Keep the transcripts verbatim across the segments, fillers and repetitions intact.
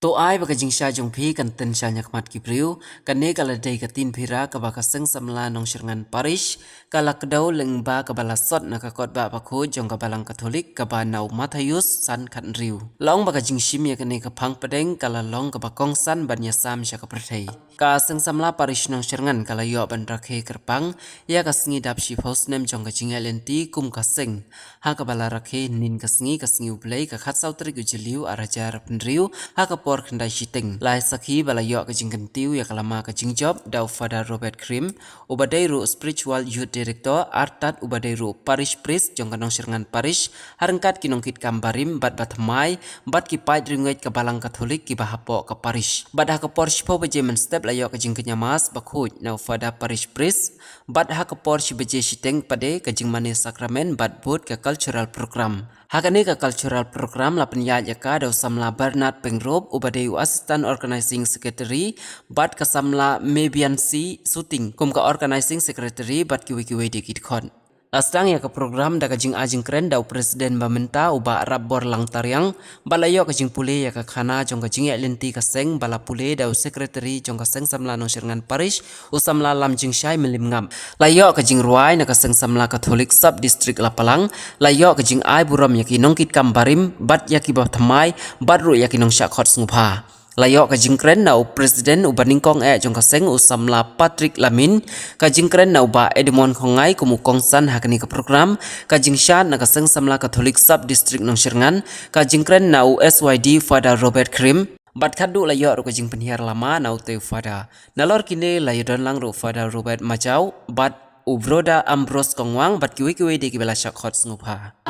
To ai ba ka jingshai jong phi kan tynshai na khmat ki briew. Kane ka la dei ka tynphira kaba ka Seng Samla Nongshyrngan Parish ka la kdew lyngba kaba la sot na ka kot bakhuid jong ka Balang Katholik kaba na u Mathaios san khathynriew. La ong ba ka jingshim ïa kane ka phang pdeng ka la long kaba kongsan ban ïasam sha ka pyrthei. Ka Seng Samla Parish Nongshyrngan ka la ïoh ban rakhe kyrpang ïa ka sngi dap shiphew snem jong ka jingïaid lynti kum ka seng, ha kaba la rakhe hynnin ka sngi, ka sngi U Blei, ka khatsaw tarik u Jylliew arhajar arphew hynriew, ha ka por khyndai shiteng. La ai sakhi ba la ïoh ka jingkyntiew ïa ka lama ka jingjop da u Father Robert Krim, uba dei ruh Spiritual Youth Director, artat uba dei ruh Parish Priest jong ka Nongshyrngan Parish, ha ryngkat ki nongkitkam barim bad bathymmai bad ki paid riewngeit ka Balang Katholik kiba hapoh ka parish. Bad ha ka por shiphew baje mynstep la ïoh ka jingkñia Mass bakhuid na u Father Parish Priest, bad ha ka por shi baje shiteng pat de ka jingmane sakramen bad bud ka cultural program. Ha kane ka cultural program la pynïaid ïa ka da u Samla Bernard Pyngrope uba dei u Assistant Organizing Secretary, bad ka Samla Mebiansi Suting kum ka Organizing Secretary bad kiwei kiwei de ki dkhot. La sdang ïa ka program da ka jingai jingkren da u President ba mynta u Bah Rapborlang Tariang, bad la ïoh ka jingpule ïa ka khana jong ka jingïaid lynti ka seng ba la pule da u Secretary jong ka Seng Samla Nongshyrngan Parish, u Samla Lamjingshai Mylliemngap. La ïoh ka jingrwai na ka Seng Samla Katholik Sub District Lapalang, la ïoh ka jingai burom ïa ki nongkitkam barim bad ïa ki bathymmai bad ruh ïa ki nongshah khot sngewbha. La ïoh ka jingkren na u President uba nyngkong eh jong ka seng u Samla Patrick Lamin, ka jingkren na u Bah Edmond Khongngai kum u kongsan ha kane ka program, ka jingshad na ka Seng Samla Katholik Sub District Nongshyrngan, ka jingkren na u S Y D Father Robert Krim, bad khatduh la ïoh ruh ka jingpynhiar lama na utei u Father. Nalor kine la ïadon lang ruh u Father Robert Majaw bad u Brother Ambrose Kongwang bad kiwei kiwei de kiba la shah khot sngewbha.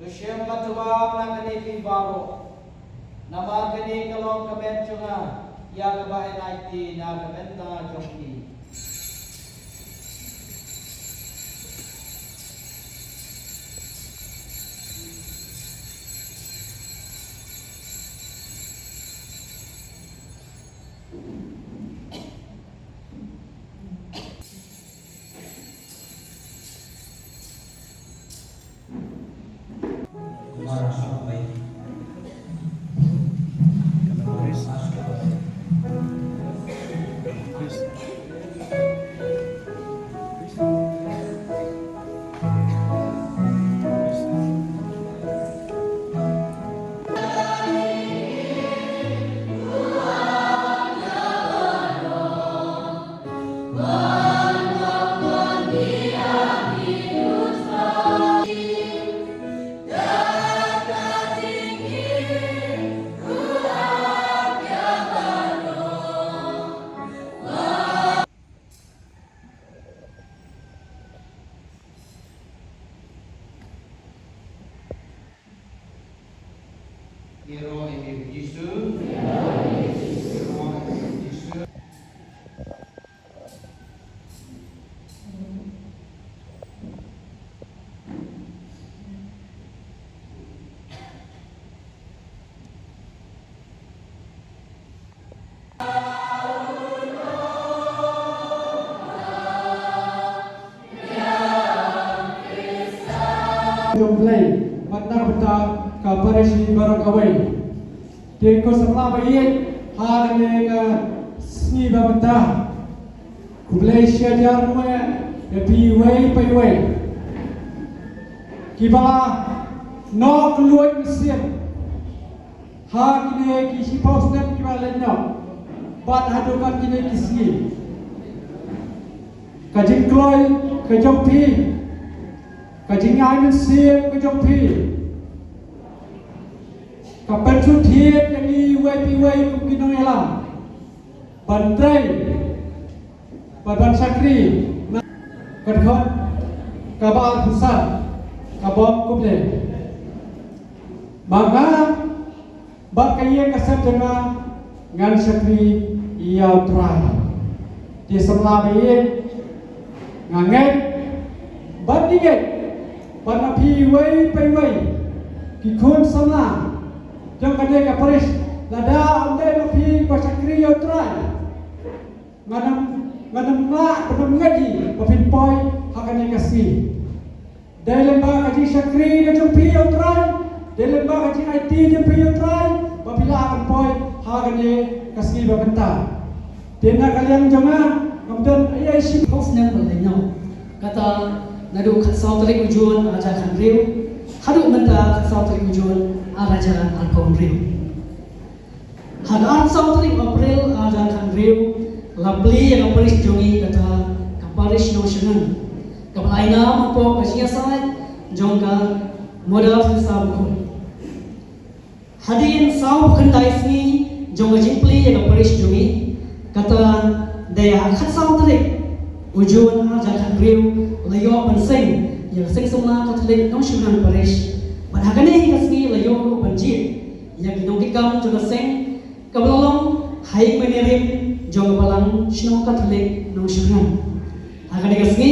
To shim bad jubab na kane ki baroh. Namar kane ka long ka met jong nga, ïa kaba yn aiti na ka bynta jong phi. Ïaroh ïa u Jisu. Ïaroh ïa u Jisu. Jong Blei, bad na ka bynta ka parish baroh kawei. Te ko samla ba ïeit, ha kane ka sngi ba mynta. Khublei shihajar nguh ïa phi iwei pa iwei. Kiba la noh kylluid mynsiem. Ha kine ki shiphew snem kiba la leit noh. Bad haduh kat kine ki sngi. Ka jingkloi ka jong phi. Ka jingai mynsiem ka jong phi. Ka pynshut thied ïa ngi iwei pa iwei kum ki nongïalam. Ban trei. Bad ban shakri. Ka dkhot kaba arphew san. Ka bym khublei. Ba nga bad ka ïing ka sem jong nga ngan shakri ïa U Trai. Te samla ba ïeit, nga ngeit bad ngi ngeit bad na phi iwei pa iwei ki khun samla jong kane ka parish, lada ym dei ma phi ba shakri ïa U Trai, Nga nam, nga nam lah ba nam ngat ïa ba phin poi ha kane ka sngi. Dei lem bad ka jingshakri ka jong phi ïa U Trai, dei lem bad ka jingaiti jong phi ïa U Trai ba phi lah ban poi ha kane ka sngi ba mynta. Te na ka liang jong nga ngam don ei ei shibun. Hos nem ba lai nau. Kata naduh khatsaw tarik u Jun ar hajar khathynriew haduh mynta khatsaw tarik u Jun ar hajar arphew hynriew. Ha ka arphew saw tarik April ar hajar khathynriew la plie ïa ka parish jong ngi kata ka parish Nongshyrngan kaba la ai nam hapoh ka jingïasaid jong ka Mother Teresa Bakhuid. Hadien sawphew khyndai sngi jong ka jingplie ïa ka parish jong ngi, kata dei ha ka khatsaw tarik u Jun ar hajar khathynriew la ïoh ban seng ïa ka Seng Samla Katholik Nongshyrngan Parish. Bad ha kane ka sngi la ïoh ruh ban jied ïa ki nongkitkam jong ka seng kaba la long ha ïing mane rim jong ka Balang Shnong Katholik Nongshyrngan. Ha kane ka sngi,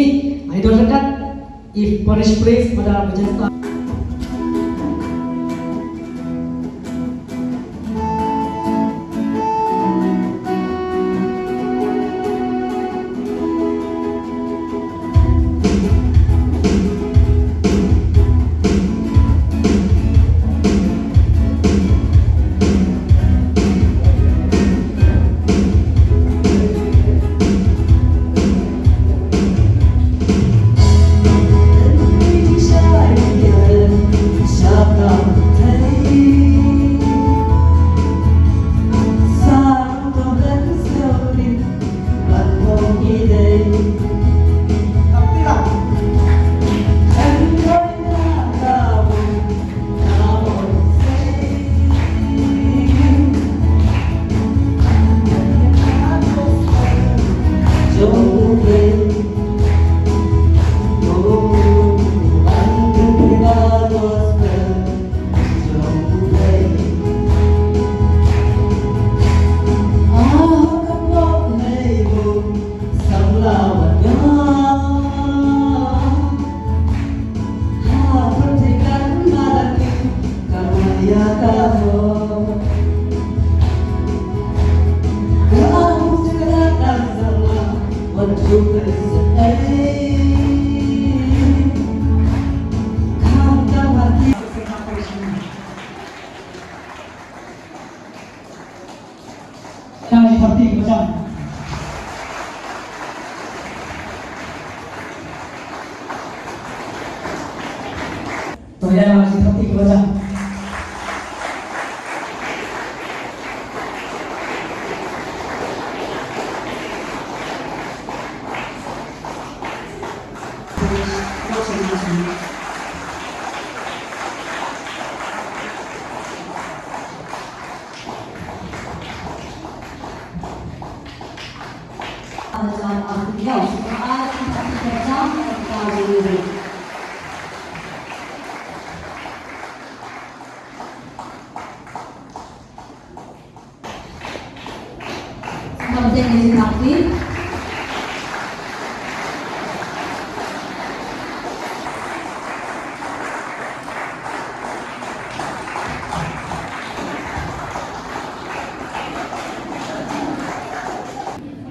ai don ryngkat i Parish Priest Mother Bajesta. Ïa la ki parti kiba jam. To ïa la ki parti kiba jam.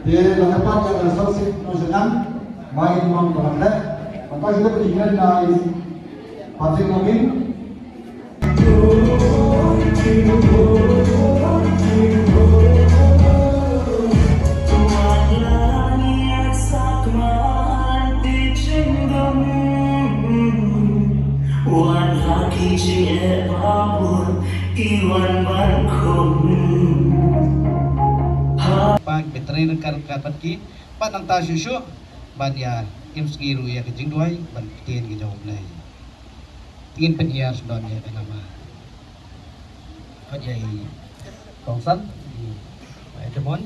Te la ka pat ka sawsik nongshynrang, mai mon ba leh. Mynta kita beri kren na i Patrick Robin. Pak Betri Rekar Kapat ki, pat nangta shuh shuh ban ïa im sngi ruh ïa ka jingduwai ban ktien ki jong U Blei. Ngin pynhiar sdon ïa ka nama. Hot ïa i kongsan, i Edmond,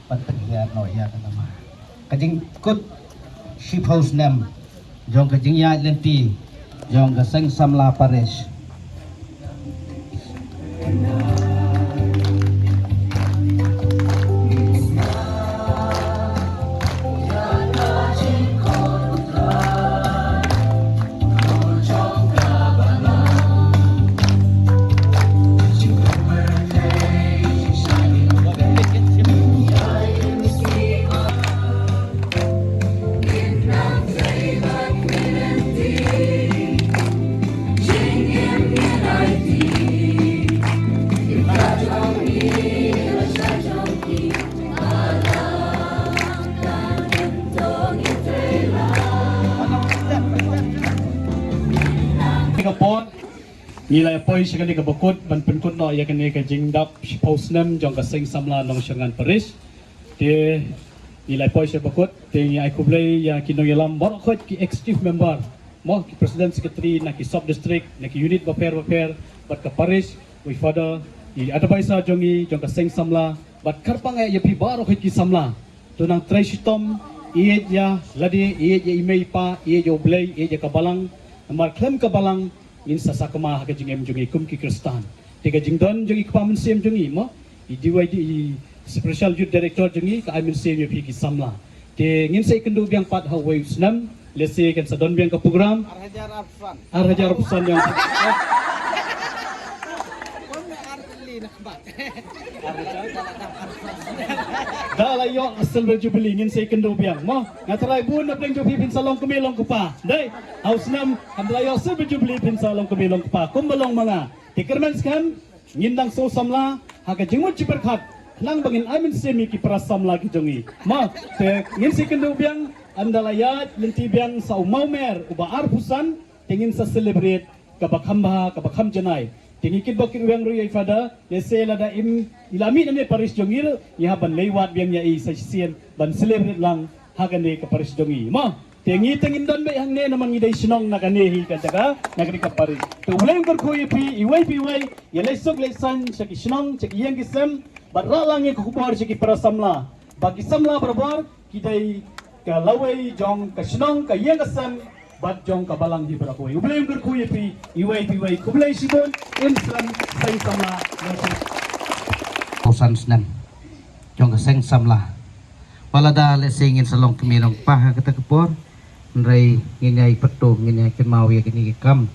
ban pynhiar noh ïa ka nama. Ka jingkut shiphew snem jong ka jingïaid lynti jong ka Seng Samla Parish. Ngi la poi sha kane ka bakut ban pynkut noh ïa kane ka jingdap shiphew snem jong ka Seng Samla Nongshyrngan Parish. Te ngi la poi sha bakut, te ngi ai khublei ïa ki nongïalam baroh khoit, ki executive member, mo, ki president secretary na ki sub district, na ki unit bapher bapher, bad ka parish, u father, ki advisor jong ngi jong ka Seng Samla, bad kyrpang ïa phi baroh khoit ki samla. To nang trei shitom, ïeit ïa lade, ïeit ïa i mei i pa, ïeit ïa U Blei, ïeit ïa ka balang. Namar khlem ka balang ngin sa sakma ha ka jingim jong ngi kum ki Khristan. Te ka jingdon jong i kpa mynsiem jong ngi, mo, i D Y D, i Special Youth Director jong ngi, ka ai mynsiem ïa phi ki samla. Te ngin sa ïakynduh biang pat ha uwei u snem, lehse kan sa don biang ka program. Ar hajar arphew san. Ar hajar arphew san ïa. Pun ar tylli na khmat. Da la ïoh Silver Jubilee ngin sa ïakynduh biang, mo. Nga tharai bun na pdeng jong phi phin sa long kmie long kpa. Dei, ha u snem haba la ïoh Silver Jubilee phin sa long kmie long kpa, kumba long ma nga. Te kyrmen skhem, ngin dang sngewsamla ha ka jingmut jingpyrkhat, khnang ba ngin ai mynsiem ïa ki para samla ki jong ngi, mo. Te ngin sa ïakynduh biang, ynda la ïaid lynti biang sa u mawmer uba arphew san, te ngin sa celebrate kaba kham bha, kaba kham janai. Te ngi kitbok kitrwiang ruh ïa i father, lehse lada im, i la mih na ne parish jong ngi ruh, ngi hap ban leit wad biang ïa i sa shisien ban celebrate lang ha kane ka parish jong ngi, mo. Te ngi te ngin don beit hangne namar ngi dei shnong na kane hi ka jaka, na kane ka parish. Te U Blei un kyrkhu ïa phi iwei pa iwei, ïa leit suk leit saiñ sha ki shnong, sha ki ïing ki sem, bad rah lang ïa ka khubor sha ki para samla ba ki samla barabor ki dei ka lawei jong ka shnong, ka ïing ka sem, bad jong ka balang hi baroh kawei. U Blei un kyrkhu ïa phi iwei pa iwei. Khublei shibun, im slem, Seng Samla. Phew san snem jong ka Seng Samla. Wat lada lehse ngin sa long kmie long kpa ha kata ka por, hynrei ngin ïai pyntu, ngin ïai kynmaw ïa kine ki kam